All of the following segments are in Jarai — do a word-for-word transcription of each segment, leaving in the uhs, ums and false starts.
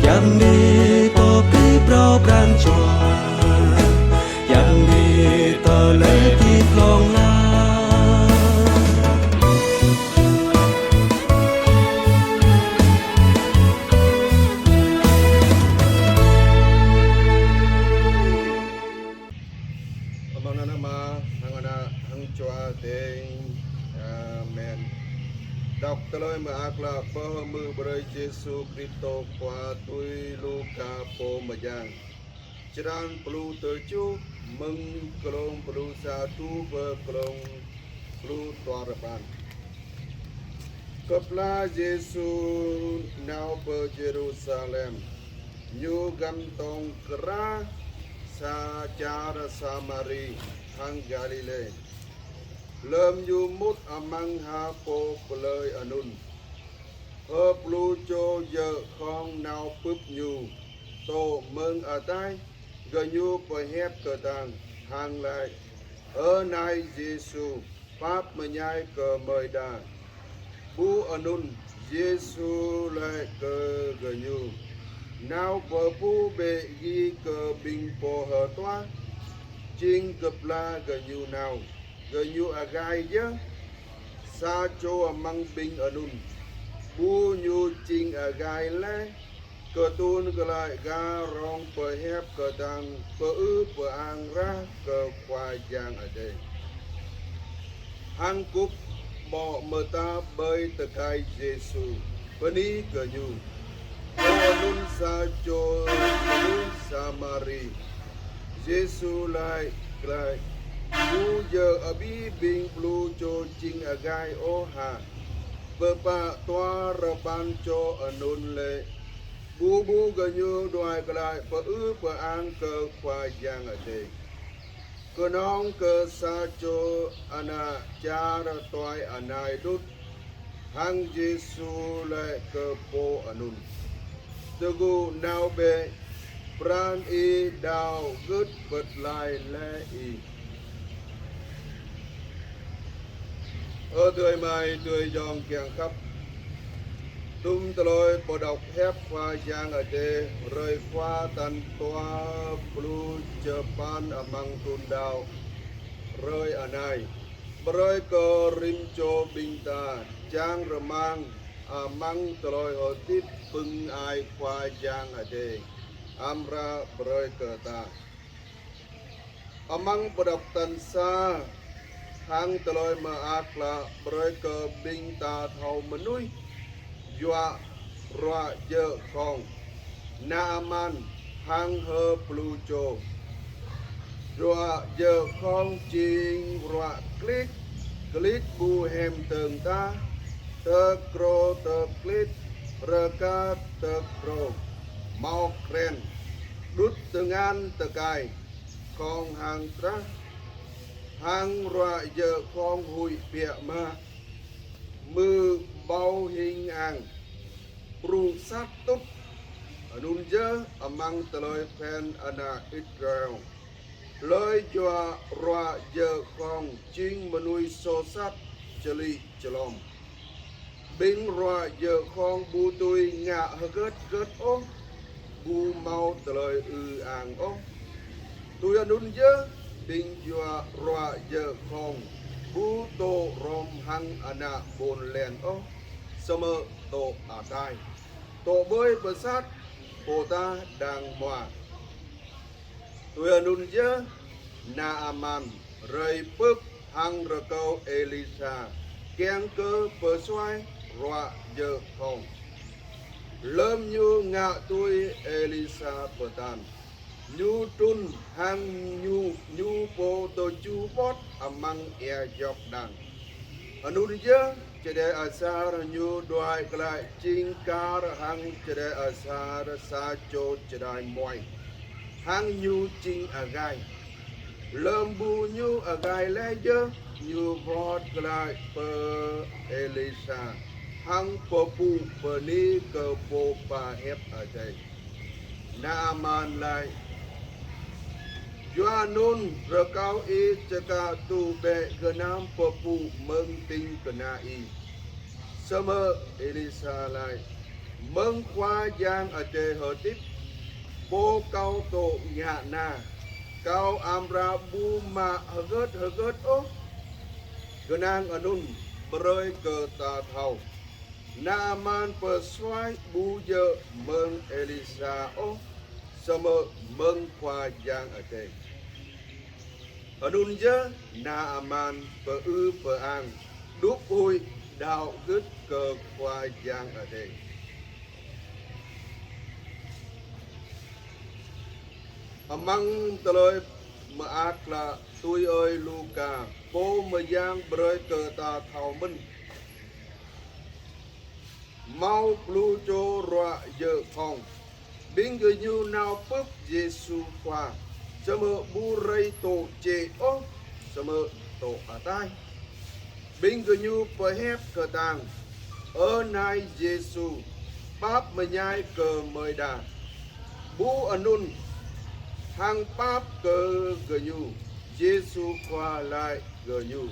Yang ni pô pơpŭ pran jua, yang ni tơlơi hơdip hlŏng lar. Amăng anăn Ama, hăng Ană, hăng Jua Adai. Amen. Đŏk tơlơi mơak klă pơhmư̆ brơi Yêsu Kristô Khua tui Luka pô mơyang. Črăn pluh tơjuh, mơ̆ng klông pluh sa truh pơ klông pluh duarơpăn. Kơplah Yêsu nao pơ Yêrusalem, Ñu găn tong krah sa čar Samari hăng Galilê. Lơm Ñu mŭt amăng ha pô plơi anŭn, hơpluh čô djơ̆ khŏng nao bưp Ñu, dŏ mơ̆ng ataih, gơñu pơhiăp kơtang, hăng laĭ: Ơ Nai Yêsu, pap mơñai kơ gơmơi đa. Ƀuh anŭn, Yêsu laĭ kơ gơñu: Nao pơpŭ bĕ gih kơ ƀing pô hơtua, jing kơplah gơñu nao, gơñu agai yơh. Sa čô amăng ƀing anŭn, ƀuh ñu jing agai laih, kơtŭn glaĭ gah rŏng pơhiăp kơtang pơư pơang rah kơ Khua Yang Adai, hăng kŭp ƀô̆ mơta ƀơi tơkai Yêsu, bơni kơ Ñu. Ƀuh anŭn sa čô mơnuih Samari. Yêsu laĭ glaĭ: Ƀu djơ̆ abih ƀing pluh čô jing agai ôh hă? Pơpă duarơpăn čô anŭn lĕ? Ƀu ƀuh gơñu đuaĭ glaĭ pơư pơang kơ Khua Yang Adai, kơnơ̆ng kơ sa čô ană čar tuai anai đôč. Hăng Yêsu laĭ kơ pô anŭn: Tơgŭ nao bĕ, pran ih đaŏ gưt pơtlaih laih ih. Ơ adơi amai adơi ayŏng kiăng khăp, dŭm tơlơi pơđŏk hiăp Khua Yang Adai hrơi Khua tal dua pluh čơpăn amăng thŭn đaŏ hrơi anai, brơi kơ rĭm čô ƀing ta čang rơmang amăng tơlơi hơdip pơ̆ng ai Khua Yang Adai amra brơi kơ ta. Amăng pơđŏk tal sa, hăng tơlơi mơak klă brơi kơ ƀing ta thâo mơnuih yua ruă djơ̆ khŏng Naaman hăng hơpluh čô. Ruă djơ̆ khŏng jing ruă klĭt, klĭt ƀu hiam tơ̆ng tah, tơkrô tơklĭt, rơka tơkrô, hmâo kren, đŭt tơngan tơkai khŏng hăng trah, hăng ruă djơ̆ khŏng huĭ biă mă, mơ̆ ƀâo hing ang, prŭng sat tŭt. Anŭn yơh amăng tơlơi phiăn ană Israel, hlơi yua ruă djơ̆ khŏng jing mơnuih soh sat, čơlĭ čơlom. Ƀing ruă djơ̆ khŏng ƀu dưi ngă hơget hơget ôh, ƀu hmâo tơlơi ư ang ôh. Tui anŭn yơh, ƀing yua ruă djơ̆ khŏng ƀu dŏ hrŏm hăng ană ƀôn lan ôh, samơ̆ dŏ ataih, dŏ ƀơi pơsat, pơtah đang hmua. Tui anŭn yơh, Naaman rai bưp hăng rơkâo Êlisa kiăng kơ pơsuaih ruă djơ̆ khŏng. Lơm ñu ngă tui Êlisa pơtă, ñu trŭn hăng ñu, ñu pô tơjuh bŏt amăng ia Yôrdan. Anŭn yơh, čơđai asar ñu đuaĭ glaĭ jing kar hăng čơđai asar sa čô čơđai muai, hăng ñu jing agai. Lơm ƀuh ñu agai laih yơh, ñu wơ̆t glaĭ pơ Êlisa hăng pơpŭ bơni kơ pô pơhiăp Adai. Naaman laĭ: Yua anŭn rơkâo ih čơkă tŭ bĕ gơnam pơpŭ mơ̆ng ding kơna ih. Samơ̆ Êlisa laĭ: Mơ̆ng Khua Yang Adai hơdip, pô kâo dŏ ngă na, kâo amra ƀu mă hơgĕt hơgĕt ôh. Kơnang anŭn brơi kơ ta thâo, Naaman pơsuaih ƀu djơ̆ mơ̆ng Êlisa ôh, samơ̆ mơ̆ng Khua Yang Adai. Anŭn yơh Naaman pơư pơang, đŭk huĭ, đaŏ gưt kơ Khua Yang Adai. Amăng tơlơi mơak klă tui ơi Luka, pô mơyang brơi kơ ta thâo mơ̆n. Hmâo lu čô ruă djơ̆ khŏng. Ƀing gơñu nao pưp Yêsu Khua, samơ̆ ƀu rai dŏ jĕ ôh, samơ̆ dŏ ataih. Ƀing gơñu pơhiăp kơtang: Ơ Nai Yêsu, pap mơñai kơ gơmơi đa. Ƀu anŭn, hăng pap kơ gơñu, Yêsu Khua laĭ gơñu: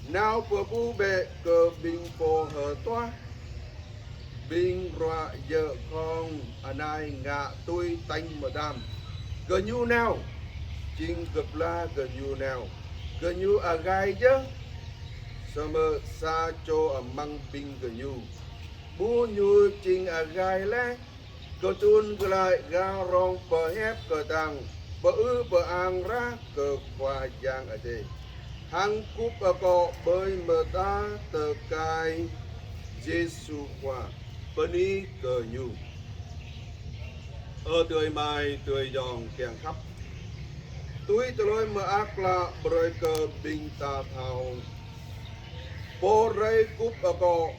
Nao pơƀuh bĕ kơ ƀing pô hơtuah. Ƀing ruă djơ̆ khŏng anai ngă tui tañ mơtam. Gơñu nao, jing kơplah gơñu nao, gơñu agai yơh. Samơ̆ sa čô amăng ƀing gơñu, ƀuh ñu jing agai laih, kơtŭn glaĭ gah rŏng pơhiăp kơtang, pơư pơang rah kơ Khua Yang Adai, hăng kŭp akŏ ƀơi mơta tơkai Yêsu Khua, bơni kơ Ñu. Ơ adơi amai adơi ayŏng kiăng khăp, tui tơlơi mơak klă brơi kơ ƀing ta thâo, pô rai kŭp akŏ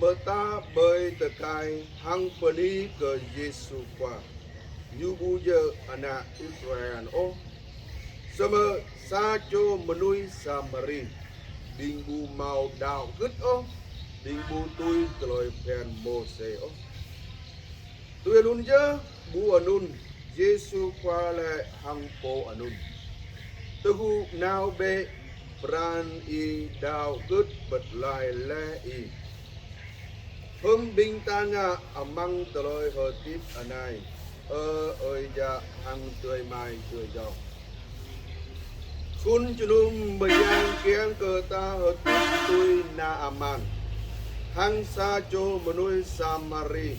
mơta ƀơi tơkai hăng bơni kơ Yêsu Khua, ñu ƀu djơ̆ ană Israel ôh, samơ̆ sa čô mơnuih Samari, ƀing ƀu hmâo đaŏ gưt ôh, ƀing ƀu tui tơlơi phiăn Môsê ôh. Tui anŭn yơh, ƀu anŭn, Yêsu Khua laĭ hăng pô anŭn: Tơgŭ nao bĕ, pran ih đaŏ gưt pơtlaih laih ih. Hơ̆m ƀing ta ngă amăng tơlơi hơdip anai, ơ ơi yă hăng adơi amai adơi ayŏng? Khul jơnum mơyang kiăng kơ ta hơdip tui Naaman, hăng sa čô mơnuih Samari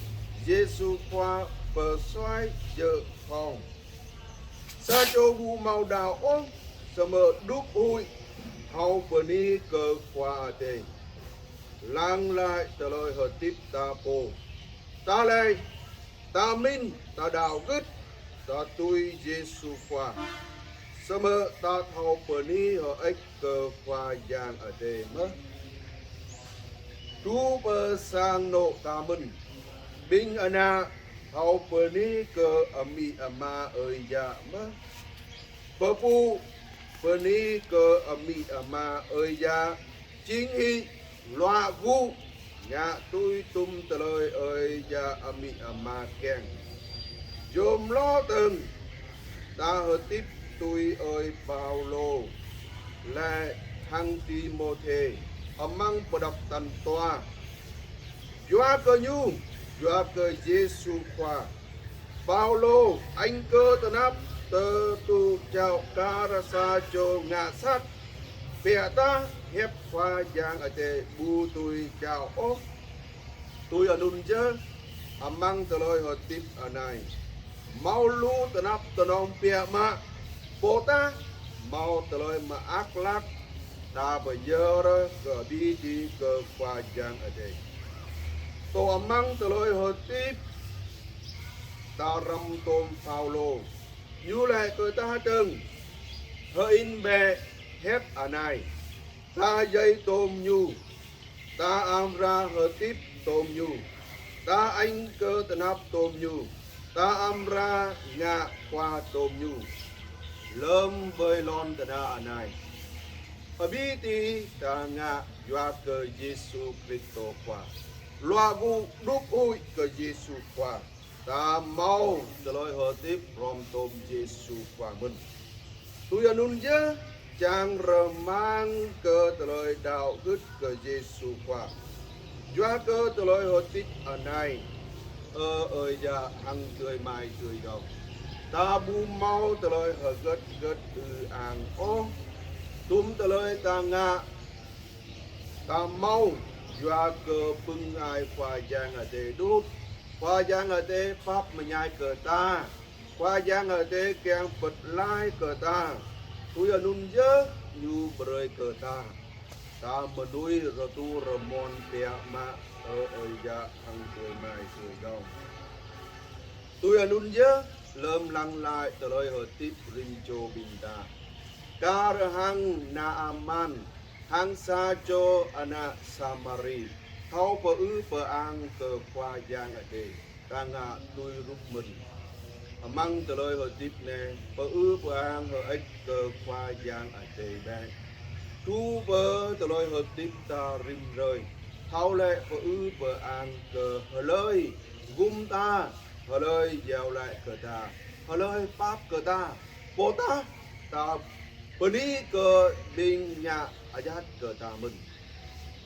Yêsu Khua pơsuaih djơ̆ khŏng. Sa čô ƀu hmâo đaŏ ôh, samơ̆ đŭk huĭ, thâo bơni kơ Khua Adai. Lăng glaĭ tơlơi hơdip ta pô. Ta laĭ, ta mĭn, ta đaŏ gưt, ta tui Yêsu Khua. Samơ̆ ta thâo bơni hơơč kơ Khua Yang Adai mơ̆n. Tŭ pơ sang anŏ ta mơ̆n, ƀing ană thâo bơni kơ amĭ ama ơi yă mơ̆n. Pơpŭ bơni kơ amĭ ama ơi yă, jing hĭ luă gŭ ngă tui tum tơlơi ơi yă amĭ ama kiăng. Yôm hloh dơ̆ng, ta hơdip tui ơi Paulô laĭ hăng Timôthê amăng pơđok tal dua. Yua kơ ñu, yua kơ Yêsu Khua, Paulô añ kơ tơnap tơdu čao kar sa čô ngă sat, biă tah hiăp Khua Yang Adai ƀu tui čao ôh. Tui anŭn yơh, amăng tơlơi hơdip anai, hmâo lu tơnap tơnong biă mă, ƀôdah hmâo tơlơi mơak klă, ta pơyơr kơ abih di kơ Khua Yang Adai. Tơ amăng tơlơi hơdip, ta hrăm tôm Paulô, ñu laĭ kơ ta dơ̆ng: Hơ-in bĕ hiăp anai, ta djai tôm ñu, ta amra hơdip tôm ñu, ta añ kơ tơnap tôm ñu, ta amra ngă khua tôm ñu lơm ƀơi lŏn tơnah anai. Abih di ta ngă yua kơ Yêsu Kristô Khua. Luă gŭ đŭk huĭ kơ Yêsu Khua. Ta hmâo tơlơi hơdip hrŏm tôm Yêsu Khua mơ̆n. Tui anŭn yơh, čang rơmang kơ tơlơi đaŏ gưt kơ Yêsu Khua. Yua kơ tơlơi hơdip anai, ơ ơi yă hăng adơi amai adơi ayŏng, ta ƀu hmâo tơlơi hơgĕt hơgĕt ư-ang ôh. Tum tơlơi ta ngă, ta hmâo yua kơ bưng ai Khua Yang Adai đôč. Khua Yang Adai pap mơñai kơ ta. Khua Yang Adai kiăng pơtlaih kơ ta. Tui anŭn yơh Ñu brơi kơ ta, ta mơnuih rơtu rơmon biă mă, ơ ơi yă hăng adơi amai adơi ayŏng. Tui anŭn yơh lơ̆m lăng glaĭ tơlơi hơdip rĭm čô ƀing ta, kar hăng Naaman, hăng sa čô ană Samari, thâo pơư pơang kơ Khua Yang Adai, ta ngă tui rup mơ̆n. Amăng tơlơi hơdip anai, pơư pơang hơơč kơ Khua Yang Adai bĕ. Tui pơ tơlơi hơdip ta rĭm hrơi, thâo lĕ pơư pơang kơ hlơi gum ta, hlơi iâu laĭ kơ ta, hlơi pap kơ ta, pô ta, ta bơni kơ ƀing ngă ayăt kơ ta mơ̆n.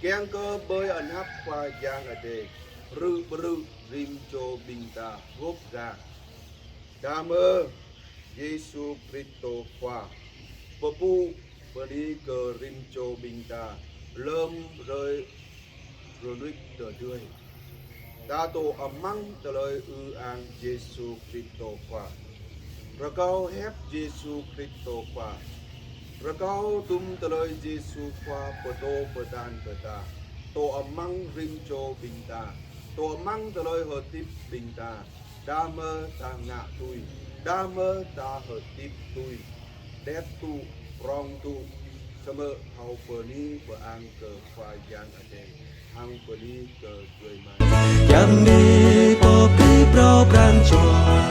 Kiăng kơ ƀơi anăp Khua Yang Adai, rơ̆ brơ̆ rĭm čô ƀing ta gŏp gah. Đah mơ̆ Yêsu Kristô Khua pơpŭ bơni kơ rĭm čô ƀing ta lơ̆m hrơi rơnuč tơdơi. Ta dŏ amăng tơlơi ư-ang Yêsu Kristô Khua. Rơkâo hiăp Yêsu Kristô Khua. Rơkâo tum tơlơi Yêsu Khua pơtô pơtăn kơ ta, dŏ amăng rĭm čô ƀing ta, dŏ amăng tơlơi hơdip ƀing ta. Đah mơ̆ ta ngă tui, đah mơ̆ ta hơdip tui, đet tŭ, prong tŭ, samơ̆ thâo bơni pơang kơ Khua Yang Adai, hăng bơni kơ adơi amai. Yăm ni pô pĭ prô pran jua,